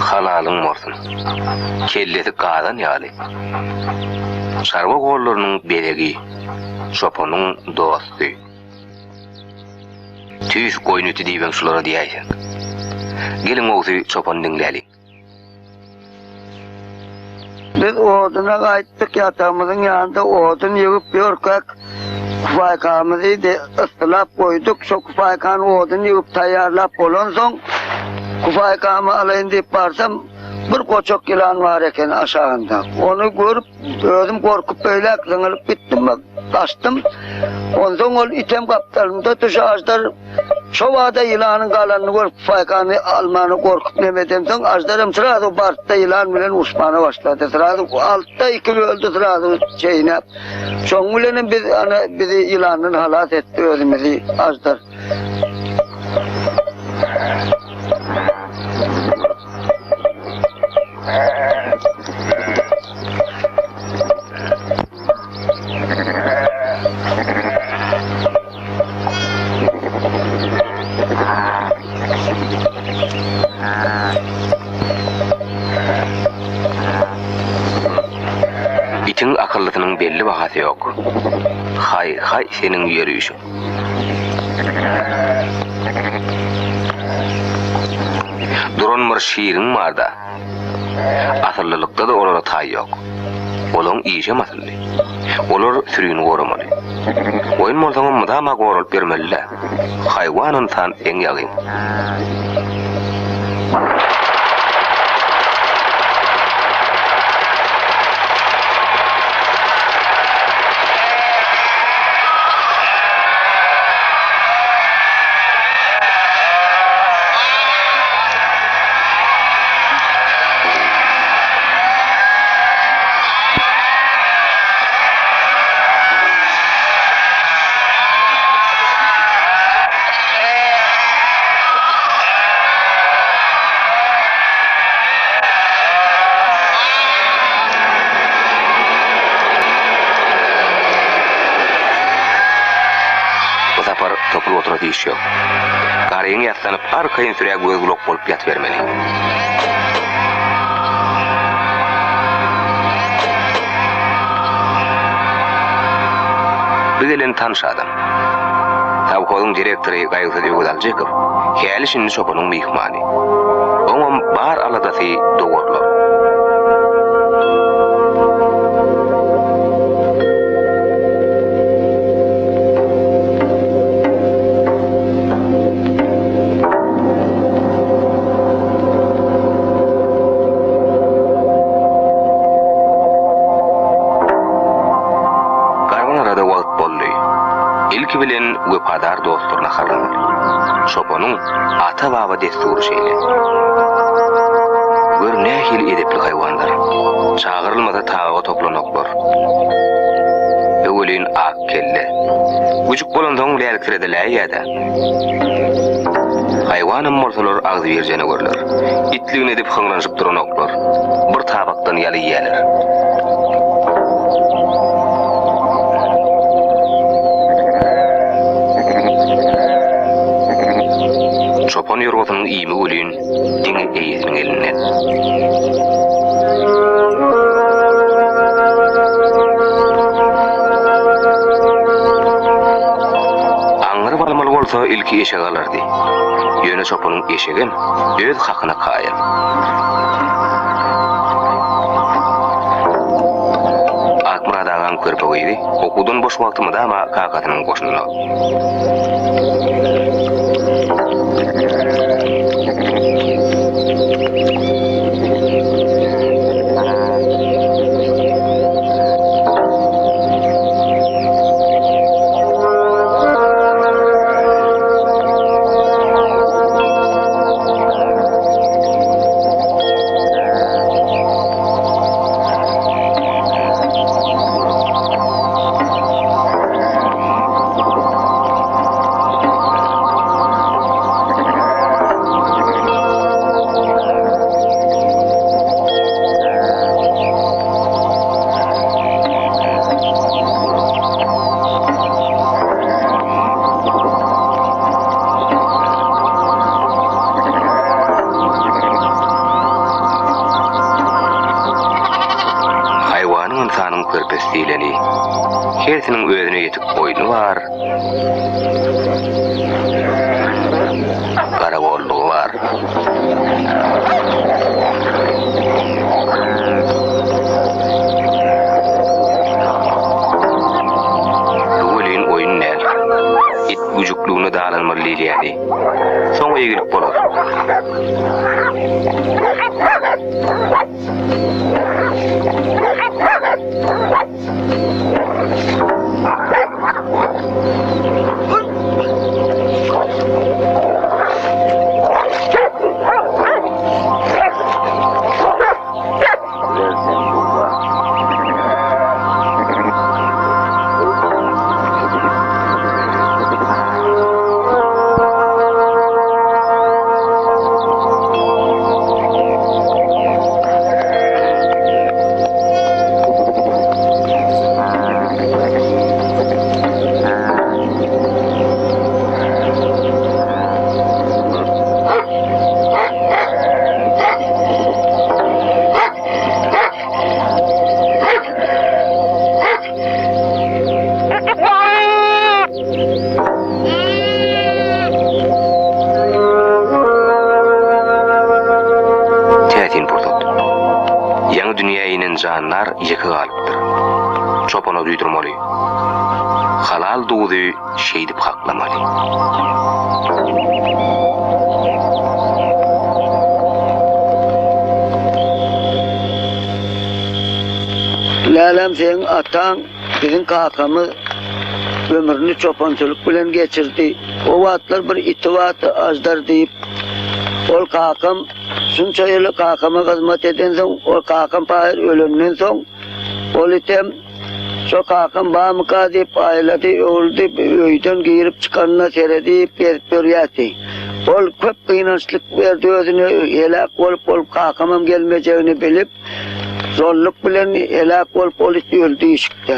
Halalyň bolsun. Kellesi gazan ýaly. Çarwa gollarynyň bezegi, çopanyň dosty. Tüýs goýun iti diýibem şulara diýäýseň. Geliň gowusy çopany diňläliň. Biz oduna gaýtdyk, ýatagymyzyň ýanynda odun ýygyp ýörkäk, kufaýkamyzy yssylap goýduk. Şo kufaýkany odun ýygyp taýýarlap bolansoň, kufaýkamy alaýyn diýip barsam, bir goçak ýylan bar eken aşagynda. Ony görüp, Özüm gorkup beýläk zyňylyp gitdim we gaçdym. Onsoň ol item gapdalymda şu aždar şo bada ýylanyň galanyny görüp paýkany almany gorkup neme edemsoň aždaram srazu bartda ýylan bilen uruşmana başlady. Srazu altda iki böldi srazu çeýnäp. Şoň bilenem biz ana bizi ýylandan halas etdi özümizi aždar. Itiň akyllysynyň belli bahasy ýok. Haý, haý seniň ýörüşiň. Duran bir şiriň bar-da. Asyllylykda-da olara taý ýok. Olaň işem asylly. Olar sürini goramaly. Goýun bolsaňam mydama goralyp ýörmeli-dä. Haýwan ynsan seň ýagyň. Bu sapar topulyp oturasy iş ýok. Garyňy ýassanyp, arkaýyn sürä göz-gulak bolup ýatybermeli. Bu gelen tanyş adam. Sowhozyň direktory Gaýgysyz Öwezaljykow häli-şindi çopanyň myhmany. Oňam bar aladasy dowarlar. Garbanarada wagt boldy. Ilki bilen wepadar dostlar naharlamaly. Çopanyň ata-baba dessury şeýle. Gör nähili edepli haýwanlar. Çagyrylmasa tabaga toplanoklar. Öwelin ak kelle. Güjük bolansoň läliksiredeläýýä-dä. Haýwanam bolsalar agzybir janawerler. Itligini edip hyňranyşyp duranoklar. Bir tabakdan ýal iýýäler. Çopan ýorgasynyň iými welin diňe eýesiniň elinden. Aňňyryp almaly bolsa ilki eşek alardy. Ýöne çopanyň eşegem öz hakyna kaýyl. Akmyrat agaň körpe gyzy okuwdan boş wagty mydama kakasynyň goşunda. Haýwanyň ynsanyň körpesi diýleni. Hersiniň özüne ýetik oýny bar, garabollugy bar. Bu welin oýun däl. It güjükligine dalanmaly diýilýäni. Soň eýgilik bolar. Täsin pursat. Ýaňy dünýä inen jandar ýeke galypdyr. Çopana duýdurmaly. Halal duzy şeýdip haklamaly. Läläm seň ataň biziň kakamyz ömrüni çopançylyk bilen geçirdi. O wagtlar bir iti bardy Aždar diýip. Ol kakam şunça ýyl kakama hyzmat edensoň ol kakam pahyr ölenden soň ol item Şo kakam barmyka diýip aýlady, öwrüldi, öýden girip çykanyna seredip gezip ýörýärdi. Ol köp gynançlyk berdi özüne, heläk bolup ol kakamam gelmejegini bilip, zolluk bilen heläk bolup ol it öldi işikde.